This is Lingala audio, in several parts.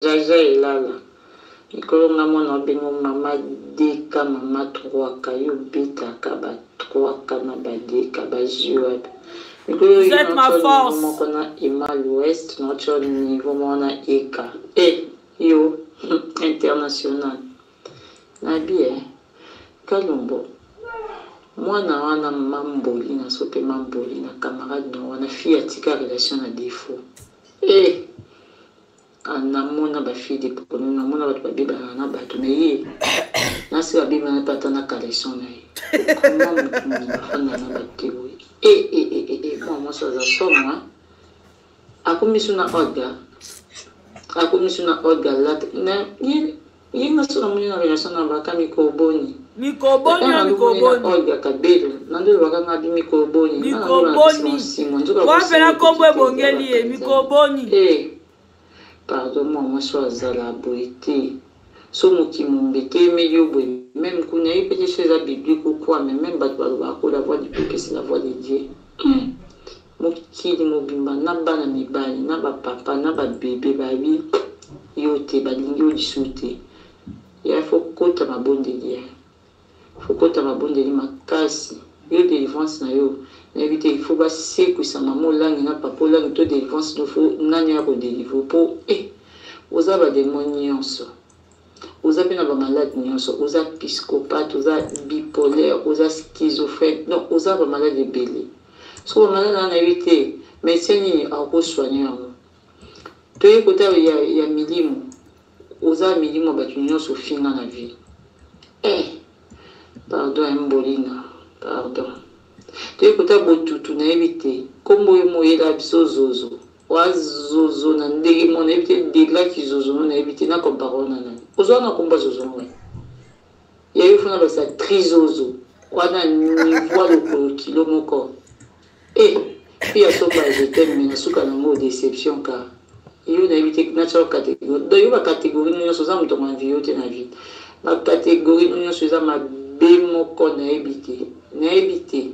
Jaja elala mikolo nga mwana obengo mama DK mama 3K yo obetaka ba 3K na ba DK bazui wapi mikolo Vous yo êtes ma naotio niveau force. moko na Emma l'ouest naotio niveau moko na Eka eh yo international nabi eh Kalombo mwana wana mambolina sope mambolina camarade na wana fille atika relation na defaut eh Ah namona ba fille de problème namona bato babebanaka na bato mais ye nasi babebana mpe ata na caleçon na ye comment moto mobimba afanda na bato te boye e e e e e mwa mwasi aza somo hein akomi su na Olga akomi su na Olga lata na ye ye nga so namoni na relation na baka mikolo boni mikoboni Tata yo na lomoni na mikoboni Olga Kabelo na nde olobaka nga bi mikolo boni nga na lola na pesi mikoboni bango nzoka wana mpena bosembo nkombo ekoki te eza ebongeli ye bapanzani mikoboni eh pardon mwa mwasi oyo azala boye te so mokili mombe etelemeli yo boye meme kuna ye pe te so eza biblique ou quoi mais meme bato balobaka ko la voix du peuple c'est la voix de Dieu mokili mobimba na bana mibali na ba papa na ba bebe babi yo te balingi yo lisusu te Ya faut kota mabondeli ya faut kota mabondeli makasi yo delivrance na yo nayebi te il faut basekwisa mama olangi na papa olangi to delivrance no faut nani aya ko delivre po eh oza ba demon nyonso oza pe na ba malade nyonso oza psychopathe oza bipolaire oza schizophrène donc oza ba malade ebele soki ba malade wana nayebi te médecin nini ako soigner yango toye kota ya, ya milimo Oza milimo ya batu nionso ofinga na vie eh pardon hein mbolina pardon toye kota botutu nayebi te kombo yo moyela biso zozo oa zozo na ndenge moko nayebi te degre ki zozo no nayebi te na compare yo na nani ozwa na kombo ya zozo ngo ya yo fona bakisa trizozo wana niveau ya lokolo kilo moko Eh fille asomba je t'aime mais na suka nango deception car yo nayebi te natia yo catégorie donc yo ba catégorie no nyonso oza moto ya envie yo te na vie ba catégorie no nyonso eza mabe moko nayebi te nayebi te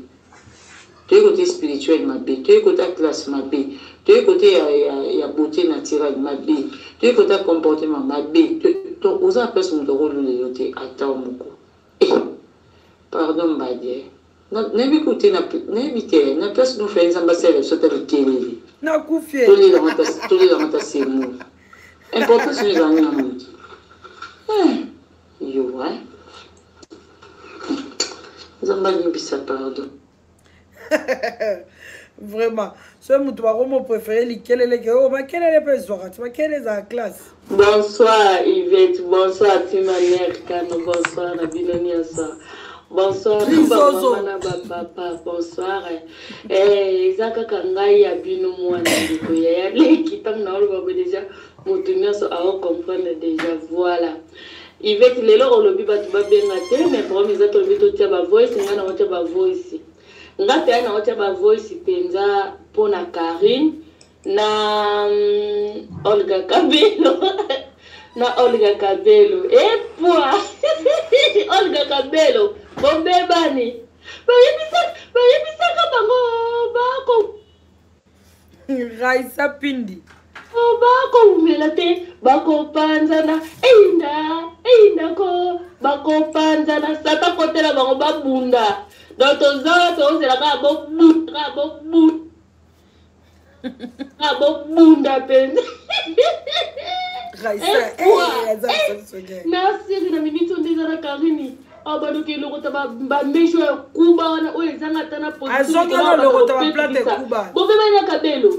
toye kote spirituel mabe toye kota classe mabe toye kote ya, ya, ya beauté naturelle mabe toye kota comportement mabe to, oza na place moto akolula yo te ata moko eh, pardon mbadi eh. Nayebi kutu te nayebi te na place no fai nzambe asalela biso ata likelele nakufi tolelanga ata semour importance no ezala nini na moki eh, yo nzambe alimbisa pardon. Vraiment soki moto bakomo préféré likelele ke oyo oh, makelele mpe ezwaka ti makelele ezala classe. Bonsoir Yvette, bonsoir Tima Mère Kano, bonsoir na bino nyonso. Bonsoir na ba mama na ba papa, bonsoir. Eh, eza kaka ngai ya bino mwana ndeko yaya leki ntango naoloba boye deja moto nyonso ao comprendre deja voilà. Yvette lelo olobi bato babenga te mais problème eza tolobi totia ba voice ngai naotia ba voice nga mpe naotia ba voice mpenza mpo na Carine na mm, Olga Kabelo na Olga Kabelo epwa Olga Kabelo bobebani bayebisaka bango bako Raisa Pindi oh, bakowumela te bakopanzana eyinda eyinda ko bakopanzana sata kotela bango babunda donc toza tozela kaka bobunda kaka bobunda kaka bobunda mpenza nasiri na miniti oyo nde eza na karini awa baluki elokota bamesho ya kuba wana oyo ezanga ata na posibobebani na kabelo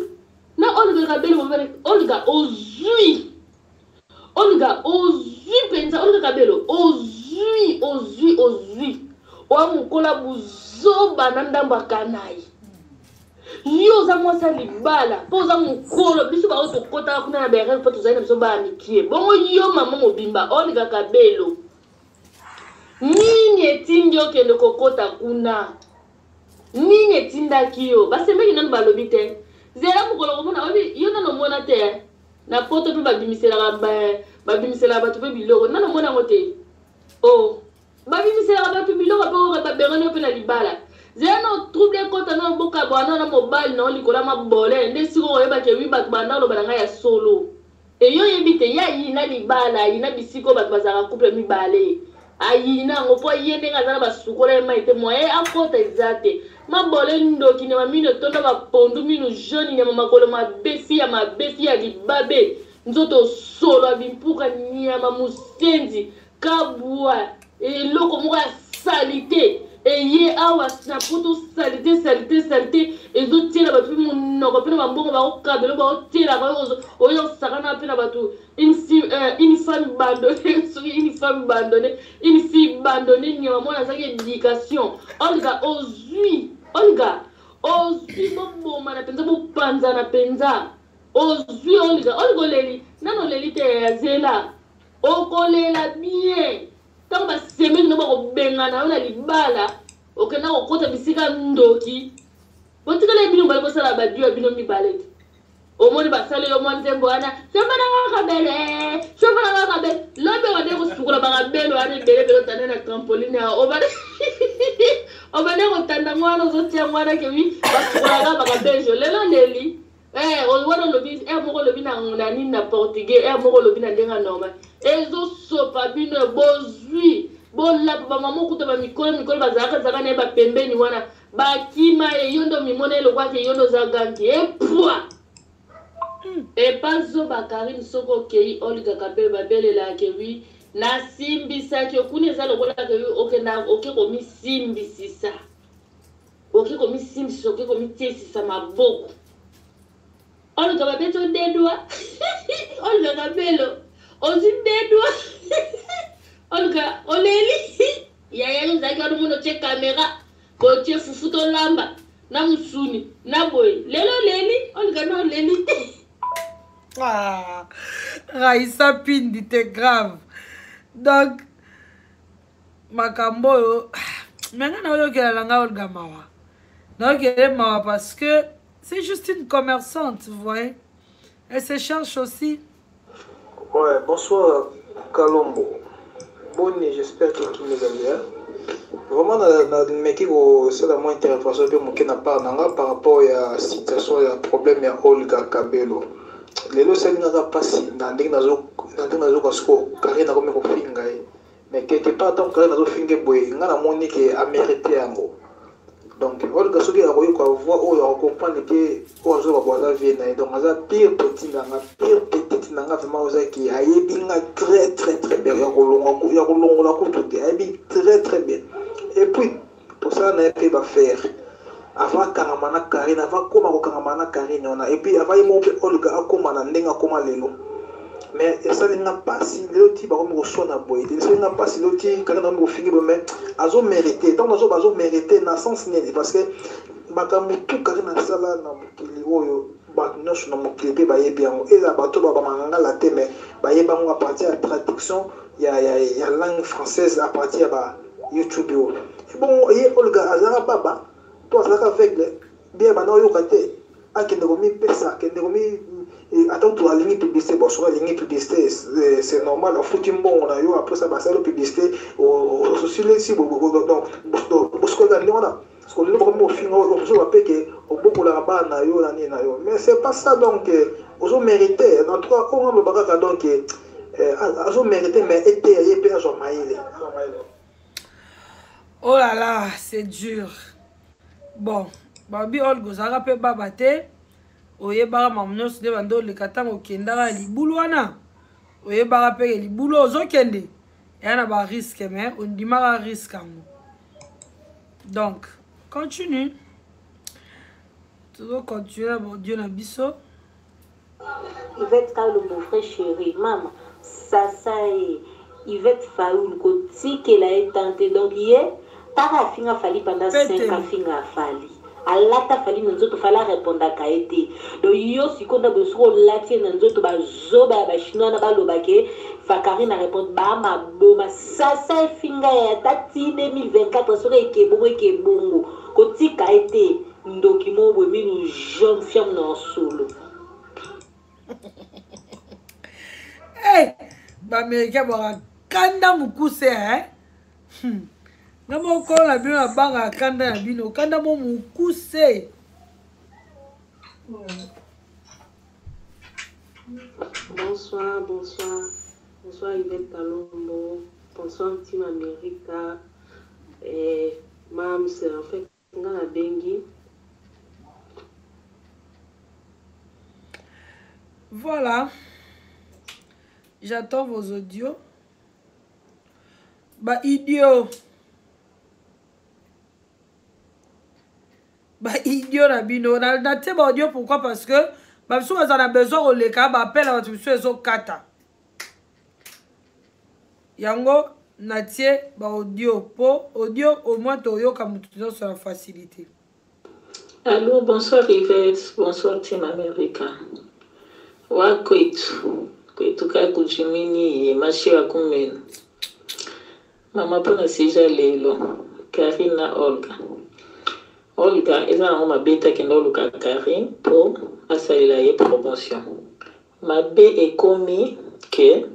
na olga kabelo bobebani olga ozwi olga ozwi mpenza olga kabelo ozwi ozwi ozwi oya mokola buzoba na ndambo ya kanai yo oza mwasi ya libala mpo oza mokolo biso baoyo tokotaka kuna na berere mpo tozali na biso bana mikie bongo yo mama mobimba olga kabelo Nini etindi okende kokota kuna? Nini etindaki yo? Basembeki nanu balobi te. Zela mokolo komona oyebi yo nanu omona te eh. Na poto pe babimiselaka babimiselaka bato pe biloko nanu omona yango te. Oh babimiselaka bato biloko pe oyo babengani yo pe na libala. Zela no trouble ekota no bokabwana na mobali na yo likolo ya mabole nde sikoyo oyeba ke wi bato banda oloba na ngai ya solo. Eyo oyebi te ye ayina libala ayina bisika oyo bato bazalaka couple mibale ayina yango mpo ye ndenge aza na basukola ye mai te moyen akota eza te mabole ndoki nyama mino etonda bapondu mino jaune nyama makolo mabe fi ya mabe fi ya libabe nzoto solo ya bimpuka nyama mosenzi kabwa eloko moko ya salite eye awa na poto salite salite salite ezotiela bato mpe monoko mpe na bambongo bakokabelo baotielaka oyo osakana mpe na bato une euh, femme bandone soki une femme bandone une fille bandone nyama mwana azangi éducation olga ozwi olga ozwi bobomana mpenza bopanzana mpenza ozwi olga olga oleli nano oleli te ya zela Okolela bien ntango basemeki no bakobengana yo na libala okenda kokota bisika ndoki botikala bino mibale bosala badio ya bino mibale te omoni basali yo mwa nzembo wana somba na nga kabele somba na nga kabele lobi obande kosukola bakabele wana ebele ebele otanda na trampoline ya obande obande kotanda ngo wana ozotia ngo wana kewi basukolaka bakabejo lelo leli Eh, wana olobi heure moko olobi na na nini na portugais heure moko olobi na ndenge ya normal ezosopa bino bozwi bolapa bamama okuta bamikolo mikolo bazalaka zalaka na ye bapembeni wana bakima ye yo nde omimona ye lokwake yo nde oza ganki epwa hmm. epa zoba karine soki okei olga kabelo babelelaka ke wi nasimbisaki yo kuna eza lokola ke wi okenda oke komisimbisisa Oke komisimbisa, oke komitiesisa maboko. Oluka babeti odedwa. Oluka kabelo. Ozwi dedwa. Oluka oleli. Yaya yo ozalaki wana omoni otie kamera. Botie fufu tolamba na musuni na boye. Lelo oleli, oluka na oleli te. Ah, Raïssa Pindi, t'es grave. Donc, makambo oyo me ngai naoyokela na ngai olga mawa naokele mawa parce que c'est juste une commerçante vous voyez elle se cherche aussi ouais bonsoir kalombo boni j'espère que kimia ezali bien vraiment nameki kosala mwa intervention mpe moke na part na nga par rapport ya situation ya problème ya olga kabelo lelo esali nga kaka mpasi na ndenge nazoka sikoyo karine akomi kofinga ye mais quelque part ntango karine azofinga ye boye nga namoni ke amerite yango donc olga soki akoyoka voix oyo akocomprendre ke oyo azoyoka bo aza vie na ye donc aza pire petit na nga pire petite na nga vraiment oza ke ayebi nga très très très bien ya kolongola kutu te ayebi très très bien et puis tosala na ye mpe bafere avant akangama na Carine avant akoma kokangama na Carine wana et puis avant ye moko mpe Olga akoma na ndenge akoma lelo mais esali nga mpasi lelo ti bakomi koswana boye te esali nga mpasi lelo ti Carine akomi kofingi boye mais azo mérite ntango nazo bazo mérite na sens nini parce que makambo tu Carine asala na mokili oyo bato nyonso na mokili mpe bayebi yango ezala bato ba bamangala te mais bayeba yango à partir ya traduction ya, ya, ya langue française à partir ya ba YouTube oyo ebongo ye Olga azalaka baba to azalaka aveugle bien banda oyoka te akende komipesa akende komi eh, ata kutu alingi publicité bon soki alingi publicité eh, c'est normal afuti mbongo na yo après ça basali publicité osilisi donc bosukolaka ndenge wana siko lelo bakomi kofinga ozoba mpe ke obokolaka bana na yo na nini na yo mais c'est pas ça donc eh, ozo mérite en tout cas oyo aloba kaka donc azo mérite mais eteya ye mpe azwa mayele. Oh là là, c'est dur. Bon, babi Olga ozalaka mpe baba te oyebaka mamu nyonso nde bande oleka ntango okendaka libulu wana oyebaka mpe ke libulu ozokende eya na bariske mais ondimaka riske yango donc continue tozocontinue na baudio na biso Yvette Kalombo vrai cherie mama sasa ye Yvette Fayulu kotikela ye temps te donc ye taka afinga Fally pendant 5 ans afinga Fally alata Fally na nzoto Fally arepondaka ye te donc yo sikoyo nda boye soki olati ye na nzoto bazoba ya bachinois wana baloba ke Fakari na répondre ba maboma sasa efinga ye ata ti 2024 soki eke bongo eke bongo kotika ye te Ndoki moko boye minu jaune fiam na solo. Hey, ba américain baka kanda mukuse hein? Hmm. Nga moko na bino na banga kanda na bino, kanda mo mukuse. Bonsoir, bonsoir. Bonsoir Yvette Kalombo. Bonsoir Team America. Eh, Mams, en fait, nga nabengi. Voilà. J'attends vos audios. Ba idiot. Ba idiot na bino. Na na tie ba audio pourquoi parce que ba biso baza na besoin koleka ba appel bato biso ezokata. Yango natie ba audio po audio au moins toyoka moto nyonso na facilité. Allô, bonsoir Yvette, bonsoir Team America. Wa kwetu, kwetu ka kujimini ye mashi wa kumena. Mama mpona sija lelo, Karine na Olga. Olga eza nango mabe te akenda oluka Karine mpo asalela ye promotion. Mabe ekomi ke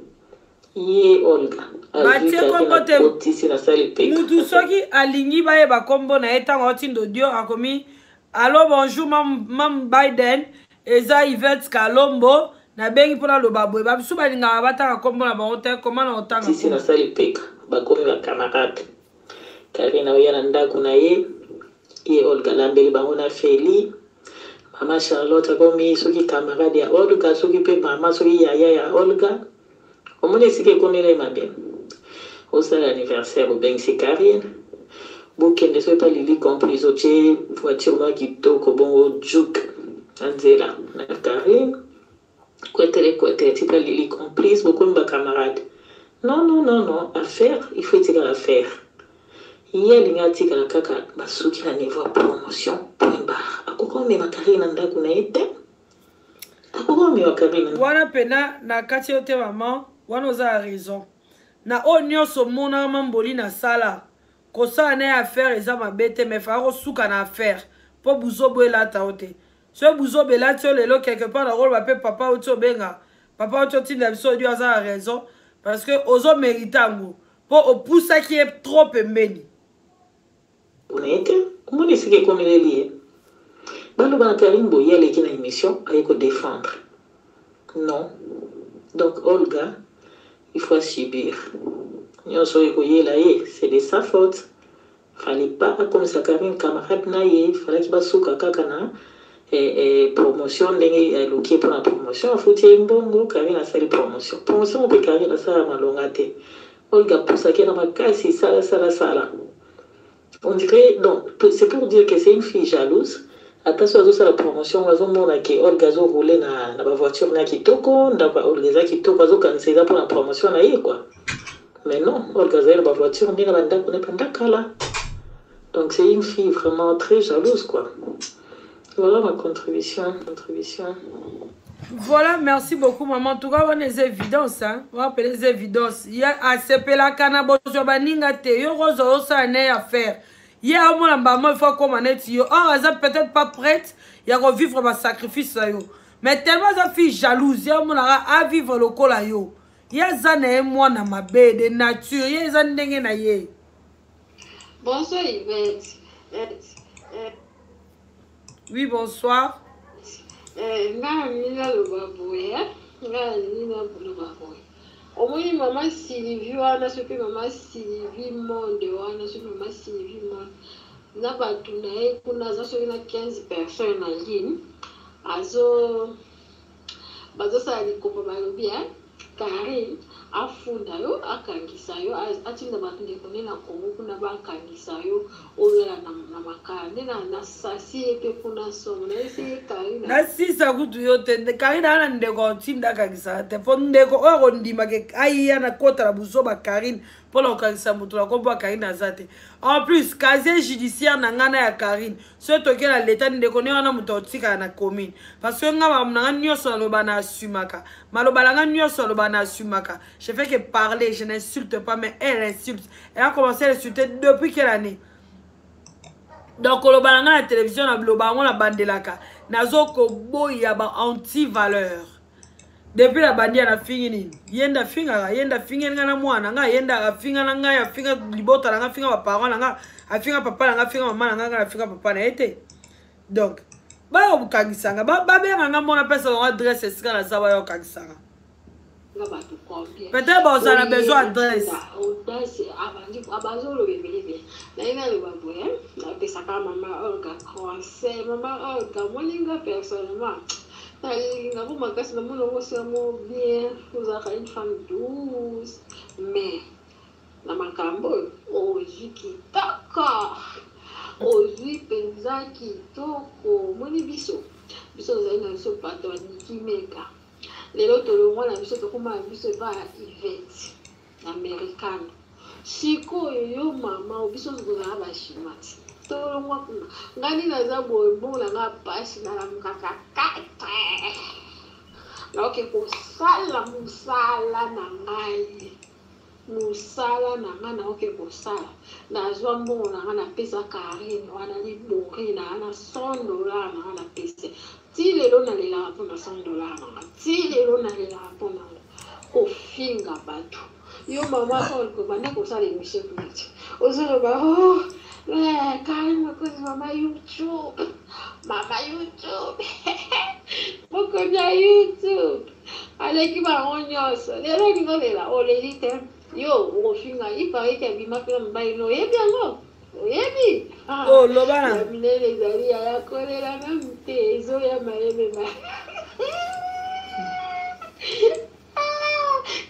ye Olga azwi Batie Karine kombo te. akotisi na sali peka. Mutu soki alingi bayeba kombo na ye ntango aotinda audio akomi allo bonjour mam, mam Biden eza Yvette Kalombo nabengi mpo naloba boye babisu balingaka batanga kombo na bango te koma na otanga Sisi na sali peka bakomi ba camarade. Karine oya na ndako na ye, ye Olga alambeli bango na Feli. Mama Charlotte akomi soki camarade ya Olga, soki pe mama soki yaya ya Olga. Omoni esika ekomeli ye mabe. Osala anniversaire obengisi Karine, bokende soki pa Lili complice otie voiture moko kitoko bongo juk na nzela na Karine kwetele kwetele ti pa Lili complice bokomi ba camarade. Non non non non, affaire il faut etikala affaire. Ye alingi atikala kaka basuki na niveau ya promotion point barre. Akoki komema Karine na ndako na ye te. Akoki komema Karine na wana pena na kati yo te mama wana oza ya raison na oyo nyonso omonaka mamboli na sala kosala na ye affaire eza mabe te mais faka kosuka na affaire mpo buzobo elata yo te soki buzobo elati yo lelo quelque part nakoloba mpe papa oti obenga papa oti otinda biso odio aza na raison parce que ozo mérite yango mpo opusaki ye trop pembeni. Na ye te, omoni esika ekomeleli ye. Baloba na Karine boye aleki na émission aye ko défendre. Non. Donc Olga, il faut subir. Nyonso oyo ekoyela ye, c'est de sa faute. Fallait pas akomisa Karine camarade na ye, fallaki basuka kaka na promotion ndenge aluki ye mpona promotion, afuti ye mbongo, Karine asali promotion. Promotion mpe Karine asala malonga te. Olga apusaki na makasi, sala sala sala. On dirait, donc, c'est pour dire que c'est une fille jalouse. Ata so azosala promotion, azomona ke Olga azoroule na bavoiture na kitoko, ndako ya Olga eza kitoko, azokanisa eza mpona promotion na ye quoi. Mais non, Olga azali na bavoiture ndenge bandako ne banda kala. Donc c'est une fille vraiment très jalouse quoi. Voilà ma contribution, contribution. Voilà, merci beaucoup maman. En tout cas, wana eza évidence, hein. Wana pene eza évidence. Ye asepelaka na bozwa baninga te. Yo kozwa osala na ye affaire. Ye amona mbama il faut akoma neti yo. Or aza peut-être pas prête ya kovivre ba sacrifice na yo. Mais tellement aza fille jalouse, ye amonaka a vivre lokola yo. Ye aza na ye mwana mabe de nature, ye eza ndenge na ye. Bonsoir Yvette. Oui, bonsoir. Nga nalingi naloba boye, nga nalingi naloba boye. Omoni mama Sylvie wana soki mama Sylvie Monde wana soki mama Sylvie Monde na bato na ye kuna aza soki na 15 personnes na ligne azo bazosala likopa balobi eh, Karine afunda yo akangisa yo atinda bato ndeko nde na Congo kuna bakangisa yo olala na makala nde na sasi ye mpe kuna somo nayesi ye Karine. Nasisa kutu yo te Karine aa na ndeko aotinda akangisaka te mpo ndeko oyo akondimaka aiya na kota na buzoba Karine mpona kokangisa moto na kombo ya Karine aza te. En plus casier judiciaire na ngai na ya Karine soki toke na leta ndeko ne wana moto aotikala na commune parce que nga makambo na ngai nyonso naloba na assumaka maloba na ngai nyonso naloba na assumaka. Je fais que parler, je n'insulte pas, mais elle insulte. Elle a commencé à insulter depuis quelle année? Donc koloba na ngai na télévision na loba yango na bandelaka nazokoboya ba anti valeur depuis na bandi ya nafingi nini ye nde afingaka ye nde afingeli ngai na mwana ngai ye nde afinga na ngai afinga libota na ngai afinga baparent na ngai afinga papa na ngai afinga mama na ngai ngai afinga papa na ye te. Donc baya kokangisanga babenga nga mona apesa bango adresse esika naza baya kokangisanga. Nga bato combien? Peut-être bozala besoin adresse. Audace abandi abazoloba ebele ebele. Naye naloba boye, napesaka mama Olga conseil. Mama Olga, omoni nga personnellement nalinga ko makasi, namoni yango osala bien, ozalaka une femme douce, mais na makambo oyo ozwi kitoko, ozwi mpenza kitoko. Omoni biso, biso tozali na biso bato ya Nicky Meka. Lelo tolongwa na biso tokoma na biso epa ya Yvette na Americano. Sikoyo yo mama biso tozala ba chinois ti. Tolongwa kuna. Ngai nde naza boye mbongo na ngai pasi nalamukaka 4 heures. Naoke kosala mosala na ngai. Musala na nga naoke kosala nazua mbongo na nga napesa Carine wana libori na nga na 100 dollars na nga napesa ti lelo nalelaka mpona 100 dollars na nga ti lelo nalelaka mpona yango kofinga bato yo mama Olga banda kosala emission kuna ti ozoloba oh eh, Carine mokonzi mama YouTube mama YouTube mokonzi ya YouTube Aleki bango nyonso. Lelo olingi olela, oleli te. Yo okofinga il paraît que abima pe na mobali no oyebi yango? Oyebi? Ah, oh, loba na. Ya minene ezali ya ya kolela nanu te ezoya mayele ma.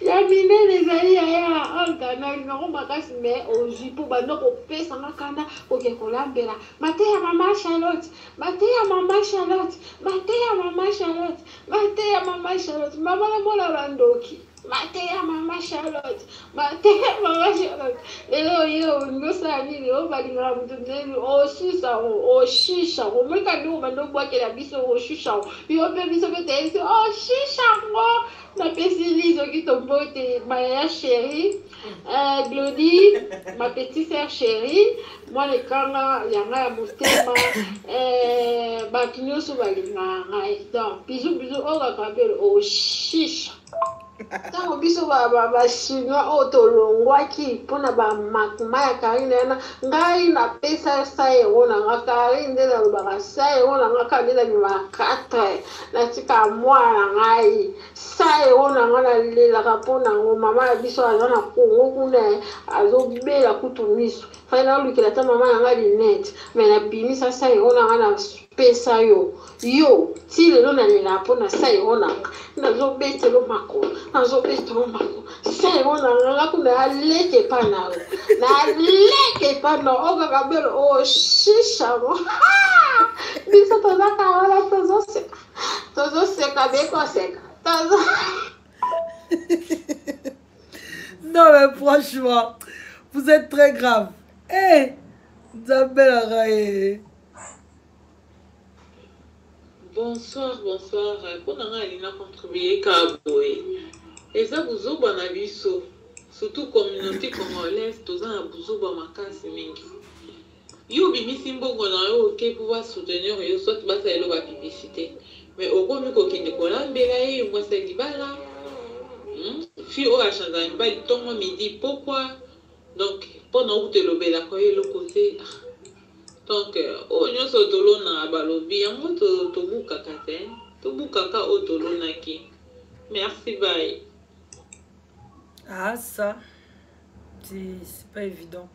Ya minene ezali ya ya Olga nalinga ngo makasi mais ozwi mpo banda kopesa nga kanda koke kolambela mateya mama Charlotte mateya mama Charlotte mateya mama Charlotte Mateya mama Charlotte, mama na mona ba ndoki. Mateya mama Charlotte, mateya mama Charlotte. Lelo ye olingi osala nini? Oyo balingaka moto nini? Osusa oshisha omoni ka ndenge obanda obwakela biso oshisha yo mpe biso mpe toyebisi oshisha ngo. Napesi Lizo Kito mbote, ma yaya chérie, Glody, ma petite sœur chérie, mwana ekanga yanga ya motema, bato nyonso balingaka ngai. Donc bisous bisous, oyo kaka belo oshisha. Ntango biso ba chinois oyo tolongwaki mpona bamakma ya Karine wana, ngai napesa sa euro na nga Karine, nde nalobaka sa euro na nga kaka nde nabimaka 4 natika mwana na ngai sa euro na nga nalelaka mpo nango. Mama ya biso aza na Kongo kuna azobela kutu miso, fai nalukela ata mama na nga lunette, mais nabimisa sa euro na nga napesa yo. Yo ti lelo nalelaka mpo na sa euro na nga, nazobetela makolo, nazobetela makolo sa euro na nga. Nga kuna aleke epa na yo, naleke epa na yo kaka belo oshisha mo. Biso tozaka wana tozoseka, tozoseka bekoseka tozo. Non mais franchement, vous êtes très grave. Eh, Nzambe na ngai. Bonsoir, bonsoir. Mpona ngai alinga contribuer kaka boye. Eza buzoba na biso, surtout communauté congolaise, toza na buzoba makasi mingi. Yo obimisi mbongo na yo oke mpo basoutenir yo, soit basalela bapublicité, mais okomi kokende kolambela ye mwasi ya libala, Fille oyo achangeaka mibali ntongo midi pokwa, donc mpona okuta elobelaka yo eloko te. Donc oyo nyonso tolonaka, balobi yango tobukaka te, tobukaka oyo tolonaki. Merci, bye. Ah ça, c'est pas évident.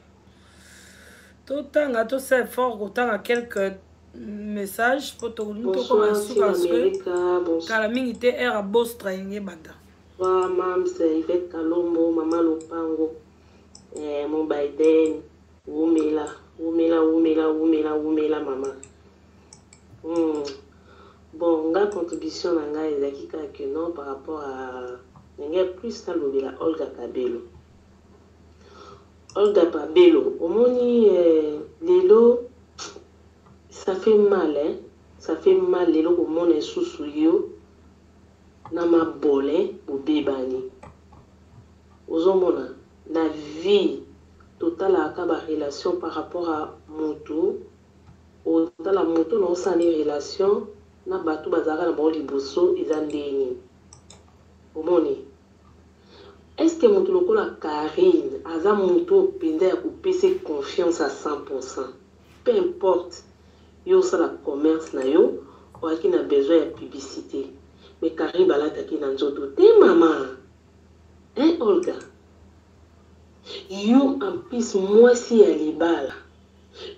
Totanga, tosala effort kotanga quelques messages mpo tokolingi tokoma suka, parce que kala mingi te aire abostra yenge ebanda. Bonsoir, Mams Yvette Kalombo, Mama Lopango, mon Biden, Wumela, Wumela, Wumela, Wumela, Wumela, Mama. Bon, nga contribution na ngai ezalaki kaka que non, par rapport à ndenge plus nalobela Olga Kabelo. Olga Kabelo, omoni lelo ça fait mal, hein? Ça fait mal lelo komona lisusu yo na mabole bobebani. Ozomona na vie totalaka barelation par rapport à motu, otala motu na osali relation na bato bazalaka na bango liboso eza ndeni. Omoni, est ce que moto lokola Karine aza motu oyo mpenza ya kopesa confiance à 100? Peu importe yo osala commerce na yo, oyaki na besoin ya publicité, mais Karine balataki na nzoto te, mama. Hein Olga? Yo en plus mwasi ya libala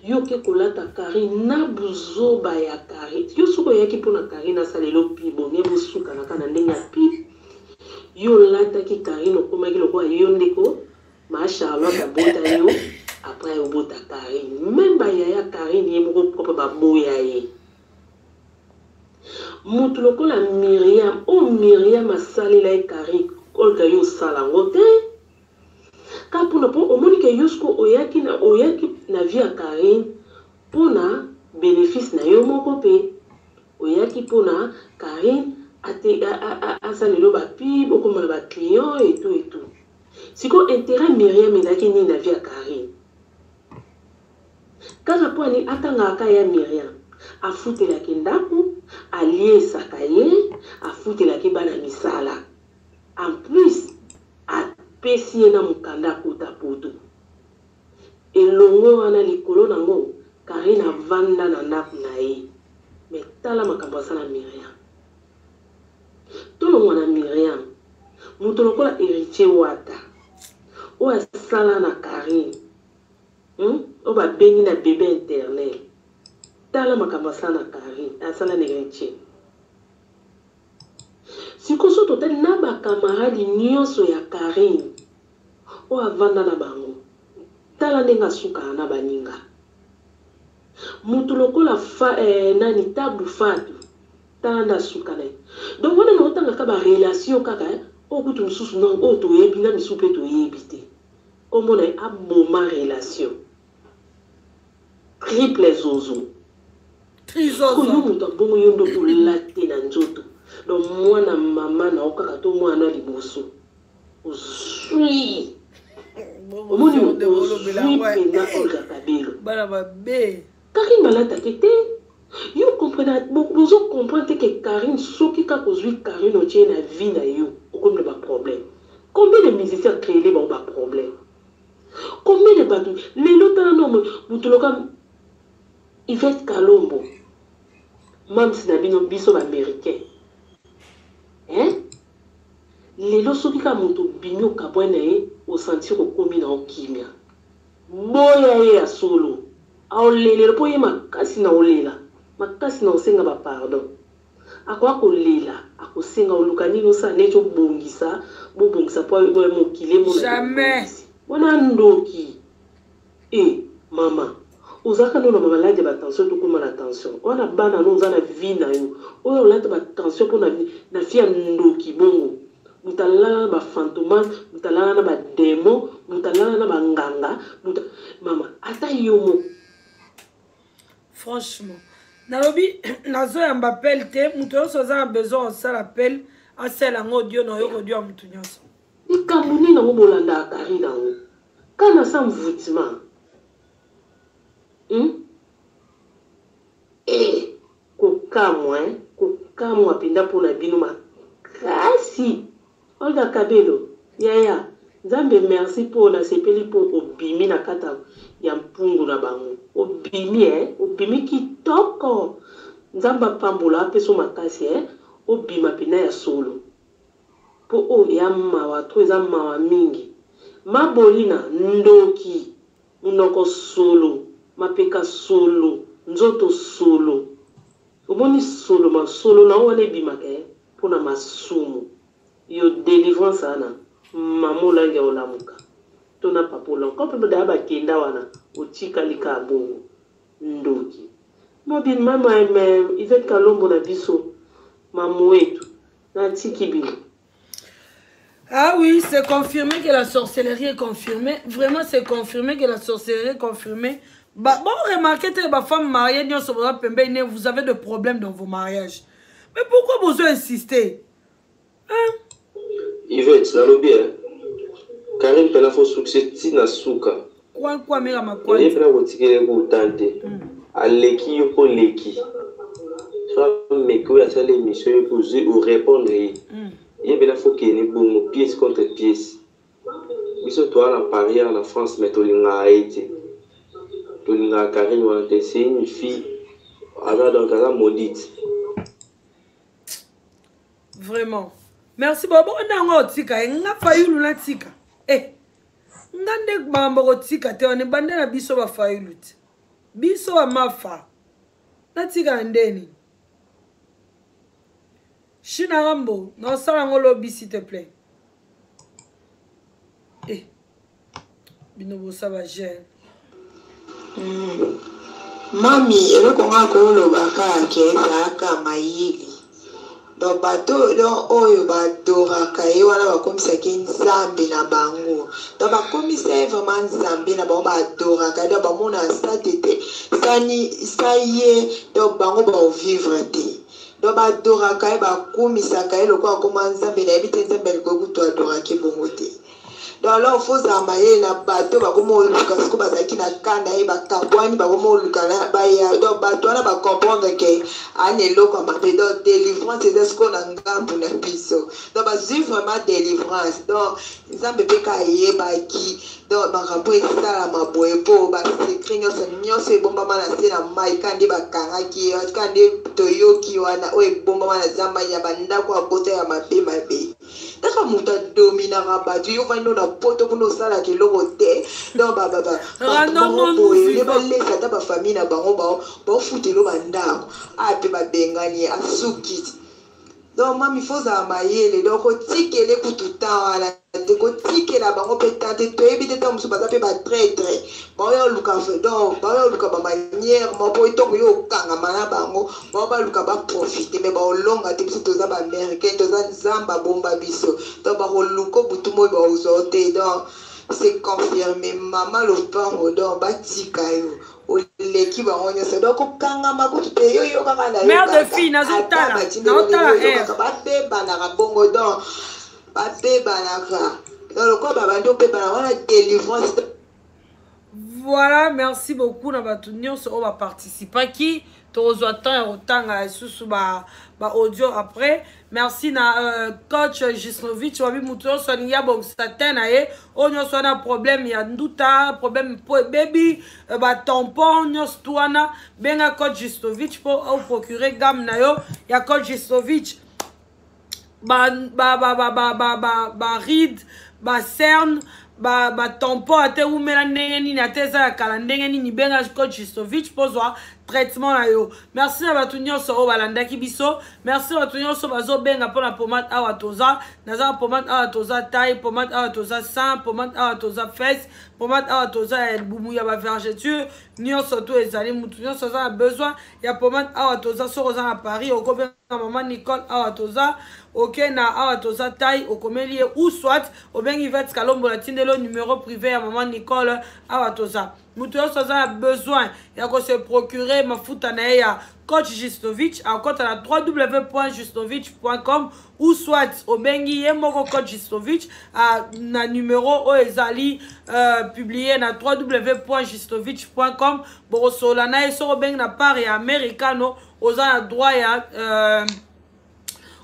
yo oke kolata Carine na buzoba ya Carine yo soki oyaki pona Carine asalelo pub olie bosukana kaka na ndenge ya pub yo olataki Carine okomaki lokola yo ndeko ma Charlotte abota yo après obota Carine meme ba yaya Carine ye moko propre baboya ye Mutu lokola Miriam oyo Miriam asalela ye Carine Olga yo osala ngo te ka pona po omoni ke yo siko oyaki na oyaki na vie ya Carine pona benefice na yo moko pe oyaki pona Carine ate asalelo ba pub okoma na ba client et tout et tout siko interet Miriam ezalaki nini na vie ya Carine Kaka po ani akangaka ka ya Miriam afutelaki ndaku aliesaka ye afutelaki bana misala en plus apesi ye na mukanda akota poto elongwe wana likolo na ngo Carine avanda na ndaku na ye mais tala makambo asala Miriam tolongwa na Miriam moto lokola Heritier Wata oyo asala na Carine Hum oyo ba bengi na bebe internel tala makambo asala na Carine asala na heritier sikoyo soki totali na ba camarade nionso ya Carine oyo avanda na bango tala ndenge asukaka na baninga mutu lokola fa eh, nani tabu fatu tala nde asuka na ye donc wana na otanga ka ba relation kaka eh, oyo kutu mosusu na oyo toyebi na misusu mpe toyebi te Kombo na ye aboma relation. Triple zozo. Trizozo. Yo moto abongo yo nde olate na nzoto. Donc mwana mama na yo kaka to mwana na liboso. Ozui. Omoni ozui mpenza Olga Kabelo. Bana mabe. Karine balataki te. Yo comprena bozo comprendre te que Karine soki kaka ozui Karine otie na vie na yo okomi na ba problème. Combien de musiciens créer bango ba problème? Combien de batu lelo tala no mutu loka Yvette Kalombo mams na bino biso ba américain hein lelo soki kaka mutu obimi okabwani na ye osentir okomi na okimia Boya ye ya solo aolelela po ye makasi na olela makasi na osenga ba pardon akoya kolela akosenga oluka nini osala neti obongisa bobongisa po mokili emona Jamais. wana ndoki e mama ozalaka no na maladi ya batension tokoma na tension wana bana no oza na vie na yo oyo olata batension mpo na fi ya ndoki bongo Moto alala na ba fantomas, moto alala na ba demon, moto alala na ba nganga, moto mama ata yo moko. Franchement, nalobi nazoyamba appel te, moto nyonso aza na besoin osala appel, asala yango audio na oyoka audio ya moto nyonso. Likambo nini yango bolandaka Carine yango? Kana sa mvutima. Hmm? Eh! Kokamwa hein, kokamwa penza pona bino makasi. Olga Kabelo, yaya, Nzambe merci po nasepeli po obimi na kati ya mpungu na bango. Obimi hein, obimi kitoko. Nzambe apambola, apesa yo makasi hein, obima pena ya solo. Po oyo ya mawa trop, eza mawa mingi. Mabolina, ndoki. Munoko solo, mapeka solo, nzoto solo. Omoni solo ma solo na yo wana ebimaka eh pona masumu. Yo delivrance wana maman olangi akolamuka to na papa olangi comme pe daya bakenda wana otikali kaka bongo. Ndoki. Mobin mama Yvette Kalombo na biso mamu wetu natiki bino. Ah oui, c'est confirmé que la sorcellerie est confirmée. Vraiment, c'est confirmé que la sorcellerie est confirmée. Bah, bon, remarquez que ma femme mariée, vous avez des problèmes dans vos mariages. Mais pourquoi vous insistez hein? Yvette, nalobi eh. Karine pena fo succès ti na suka. Kwa kwa mera makwa. Ye pena kotikele ko tante. Aleki yo po leki. So meki oyo asali émission yo po zui o répondre ye. Ye pena fo kende bongo pièce contre pièce. Biso toa na Paris na France mais tolingaka ye te. Tolingaka Karine wana te, c'est une fille aza donc aza maudite. Vraiment. Merci bobo na yango otika ye nga Fayulu natika. Eh nga nde makambo kotika te wana ebanda na biso ba Fayulu te. Biso ba mafa. Natika na ndeni. China Rambo, nasala yango lobi s'il te plaît. Eh. Bino bosa ba jeune. Mami, eloko nga koloba kaka ke ezalaka mayele. Donc bato donc oyo badoraka ye wana bakomisaki ye nzambe na bango. Donc bakomisa ye vraiment nzambe na bango, baadoraka ye, donc bamonaka sa tete sani sa ye, donc bango baovivre te. Donc badoraka ye, bakumisaka ye lokola akoma nzambe. Nayebi te nzambe ya likolo kutu adoraki bongo te. Donc alors faut ozala mayele na bato bakoma oluka sikoyo bazalaki na kanda ye bakabwani bakoma oluka na baya. Donc bato wana bacomprendre ke ana eloko ya mabe. Donc délivrance eza sikoyo na ngambu na biso. Donc bazwi vraiment délivrance. Donc nzambe mpe ka ayebaki donc makambo esalama boye mpo basecret nyonso nyonso ebombama na se na mai ka nde bakangaki ye ka nde toyoki wana oyo ebombama na zamba ya bandako ya bota ya mabe mabe. Kaka moto adominaka bato, yo ovandi na poto kuna osalaka eloko te. Donc boye nde balesa ata bafamille na bango baofutela bandako aya mpe babengani ye asuki. Donc mami, fo ozala mayele. Donc kotikele kutu temps wana te, kotikela bango mpe temps te. Toyebi te ntango mosusu baza mpe batraître, baoya oluka, donc baoya oluka bamanière moko ntongo yo okangama na bango, bao baluka baprofite, me baolonga te. Biso toza baaméricain, toza nzambe abomba biso. Donc bakoluka butu moi baozwa te. Donc c'est confirmé, mama lopango, donc batika yo oleki bango nyonso. Donc kokangama kutu te, yo yo kaka na mère de fille nazotala nazotala. Babebanaka bongo, donc babebanaka, donc lokola babandi obebana wana, délivrance. Voilà, merci beaucoup na bato nyonso oyo baparticipaki. Tokozwa temps ya kotanga lisusu baaudio ba après. Merci na coach Gisnovich. Wabi moto nyonso alingi abongisa te na ye oyo nyonso wana, problème ya nduta, problème mpo ebebi, batampon nyonso tu wana, benga coach Gisnovich mpo oprocure gamme na yo ya coach Gisnovich, ba ba ba ba ba ba ba ba ride, ba cerne, batampon, ba ate umela ndenge nini, ate eza ya kala ndenge nini, benga coach Gistovich mpo zwa traitement na yo. Merci na bato nyonso oyo balandaki biso. Merci na bato nyonso bazobenga mpona pomade. Awa toza, naza na pomade awa toza taille, pomade awa toza sein, pomade awa toza fesse, pomade awa toza ya libumu, ya bavergeture nyonso to ezali. Mutu nyonso aza na besoin ya pomade awa toza. Soki oza na Paris, okobenga mama Nicole awa toza. Oke na awa toza taille, okomeli ye ou soit obengi Vet Kalombo, natindeli yo numéro privé ya mama Nicole awa toza. Moto nyonso aza na besoin ya kose procurer mafuta na ye ya coach Justovich, akota na www.justovich.com ou soit obengi ye moko coach Justovich na numéro oyo ezali publié na www.justovich.com. Bokosolola na ye. Soki obengi na part ya americano, oza na droit ya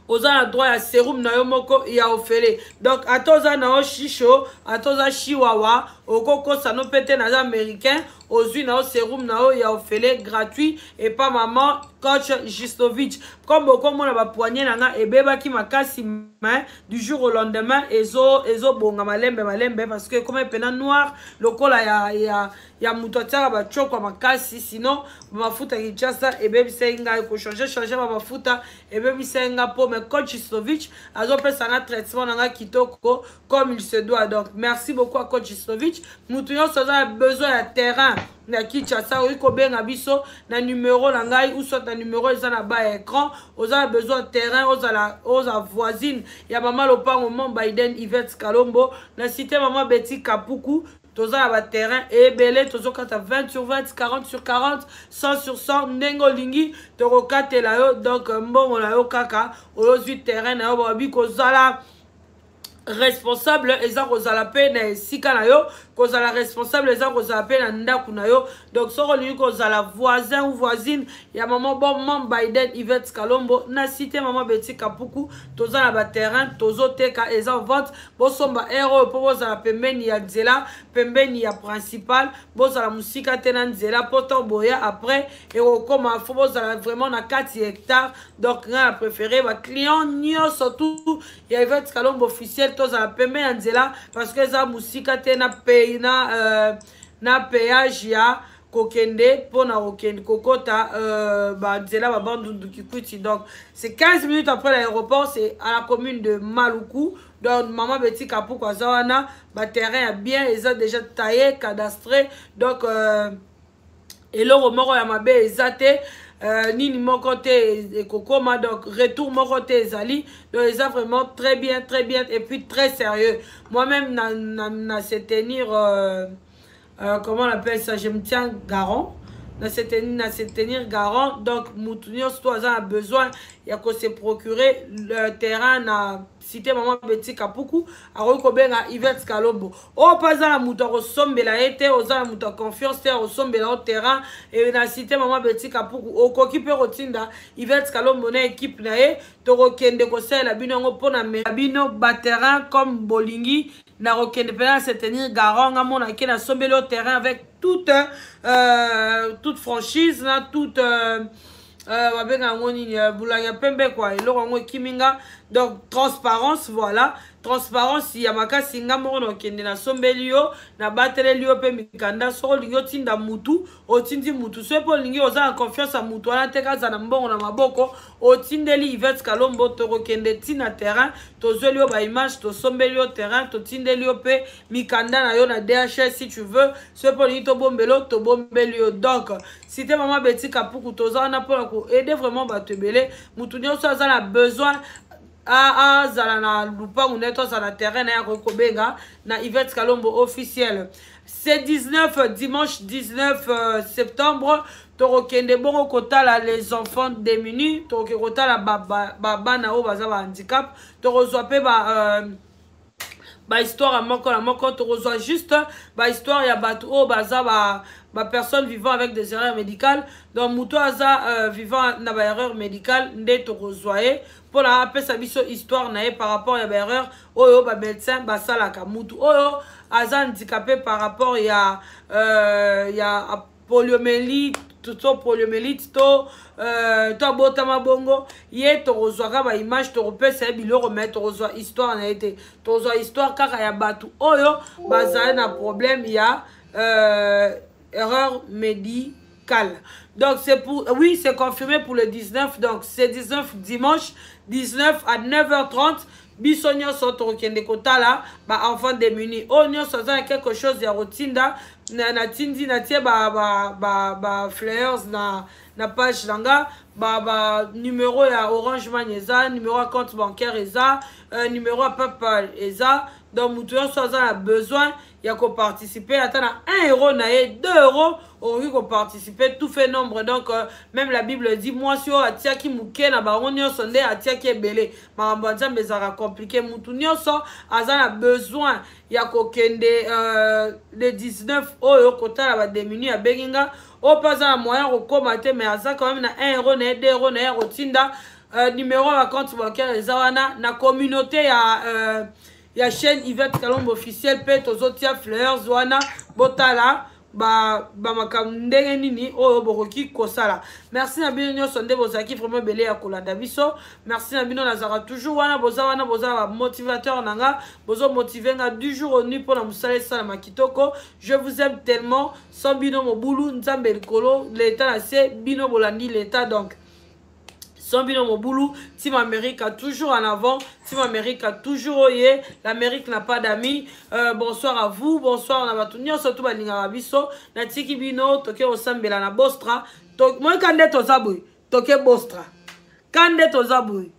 oza na droit ya sérum na yo moko ya ofele. Donc ata oza na yo shisho, ata oza chihuahua, okokosa no mpe te naza américain, ozwi na yo sérum na yo ya ofele gratuit epa mama coach Justovich. Comme bokomona, bapoignet na nga ebebaki makasi, mais du jour au lendemain ezobonga malembe malembe, parce que ekoma mpena noir lokola ya moto atiaka batiokwa makasi. Sinon bamafuta Kinshasa ebebisaki ngai, kochange change bamafuta ebebisaki nga mpo, mais coach Istovich azopesa nga traitement na nga kitoko comme il se doit. Donc merci beaucoup à coach Istovich. Moto nyonso aza na besoin ya terrain na Kinshasa, okoki kobenga biso na numero na ngai ou soit na numero eza na ba ya écran. Oza na besoin ya terrain, ozala oza voisine ya mama lopango Mont Biden Yvette Kalombo na cité mama Betty Kapuku, toza na baterrain ebele. Tozokata 20 sur 20, 40 sur 40, 100 sur 100, ndenge olingi tokokatela yo. Donc mbongo na yo kaka, oyo ozwi terrain na yo, babi kozala. Responsable eza kozala mpe na esika na yo, kozala responsable eza kozala mpe na ndako na yo. Donc soki olingi kozala voisin ou voisine ya mama bon mam Biden Yvette Kalombo na cité mama Betty Kapuku, toza na baterrain tozoteka, eza vente. Bosomba aire oyo mpo bozala pembeni ya nzela, pembeni ya principal, bozala mosika te na nzela, mpo ntango boya après ekokoma fo bozala vraiment na kati ya hectare. Donc ngai na préféré baclient nyonso tout ya Yvette Kalombo officiel tozala pembe ya nzela, parce que eza mosika te na pays na péage ya kokende mpona kokende kokota banzela babandundu Kikwiti. Donc c'est 15 minutes après l'aéroport, c'est à la commune de Maluku. Donc mama Betty Kapuku aza wana, baterrain ya bien, eza déjà taillé, cadastré. Donc eloko moko ya mabe eza te, nini moko te ekokoma, donc retour moko te ezali. Donc eza vraiment très bien, très bien et puis très sérieux. Moi-même na se tenir, comment on appelle ça, je me tiens garant na se tenir garant. Donc mutu nyonso to aza na besoin ya kose procurer le terrain na cité mama Betty Kapuku, akoki kobenga Yvette Kalombo. Oyo mpe aza na moto akosombela ye te, oza na moto ya confiance te akosombela yo terrain e na cité mama Betty Kapuku, okoki mpe kotinda Yvette Kalombo na équipe na ye, tokokende kosalela bino yango mpona bino baterrain comme bolingi. Nakokende mpena na se tenir garant, nga mona ke nasombeli yo terrain avec toute franchise na toute babenga yango nini, bolangi ya pembe kua, eloko yango ekimi nga. Donc transparence, voilà, transparence ya makasi. Nga moko na okende nasombeli yo, nabateleli yo mpe mikanda. Soki olingi otinda mutu, otindi mutu. Soki mpe olingi, oza na confiance ya mutu wana te, kaza na mbongo na maboko, otindeli Yvette Kalombo, tokokende ntina terrain, tozweli yo baimage, tosombeli yo terrain, totindeli yo mpe mikanda na yo na DHS si tu veux. Soki mpe olingi tobombeli yo, tobombeli yo. Donc cité mama Betty Kapuku, toza wana mpona koaider vraiment bato ebele. Mutu nyonso aza na besoin azala na lupangu na ye to azala na terrain na ye, akoki kobenga na Yvette Kalombo officiel. C'est 19, dimanche 19 septembre, tokokende bongo kotala les enfants démunis, tokoki kotala babana oyo baza bahandicap, tokozwa mpe bahistoire ya moko na moko, tokozwa juste bahistoire ya bato oyo baza bapersonne vivant avec des erreurs médicales. Donc moto aza vivant na baerreur médicale nde tokozwa ye mpona apesa biso histoire na ye par rapport ya baerreur oyo bamédecin basalaka. Mutu oyo aza handicapé par rapport ya poliomyélite to poliomyélite to abotama bongo, ye tokozwaka baimage, tokopesa ye biloko, me tokozwa histoire na ye te. Tokozwa histoire kaka ya bato oyo bazali na problème ya erreur médicale. Donc c'est pour, oui, c'est confirmé pour le 19. Donc c'est 19, dimanche 19 à 9h30, biso nyonso tokokende kotala baenfant démuni. Oyo nyonso aza na quelque chose ya kotinda, natindi, natie ba flyers na page na nga, ba numéro ya Orange Money eza, numéro ya compte bancaire eza, numéro ya PayPal eza. Donc moto nyonso aza na besoin ya koparticiper, ata na 1 euro na ye, 2 euro, okoki koparticiper, tout fait nombre. Donc même la Bible dit mwasi oyo atiaki moke na bango nyonso nde atiaki ebele. Makambo ya Nzambe ezalaka compliqué. Mutu nyonso aza na besoin ya kokende le 19 oyo kotala badémunis, abengi nga. Oyo mpe aza na moyen kokóma te, mais aza quand même na 1 euro na ye, 2 euro na ye, kotinda, numéro ya compte bancaire eza wana na communauté ya chaîne Yvette Kalombo officiel. Mpe tozotia flyers wana, botala bamakambo ndenge nini oyo bokoki kosala. Merci na bino nyonso nde bozalaki vraiment ebele ya kolanda biso. Merci na bino, nazalaka toujours wana, boza wana, boza bamotivateur na nga, bozomotive nga du jour au nuit mpona mosala esalama kitoko. Je vous aime tellement. Sans bino mobulu. Nzambe likolo, leta na se, bino bolandi leta. Donc sans bino mobulu. Team America toujours en avant, Team America toujours oye. L'Amérique n'a pas d'amis. Bonsoir à vous, bonsoir na bato nyonso to balingaka biso. Natiki bino, toke osambela na Bostra. Moyeka nde toza boye, toke Bostra ka nde toza boye,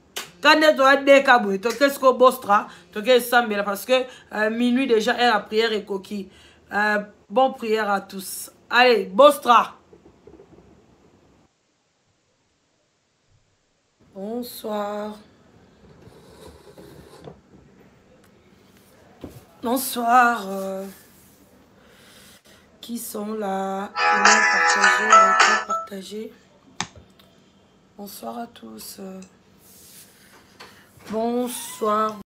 ka nde toadeka boye, toke siko Bostra, toke esambela parce que minuit déjà, heure ya prière ekoki. Bon prière à tous, allez Bostra. Bonsoir. Bonsoir. Euh, qui sont là Aimez, partagez, partagez. Bonsoir à tous. Bonsoir.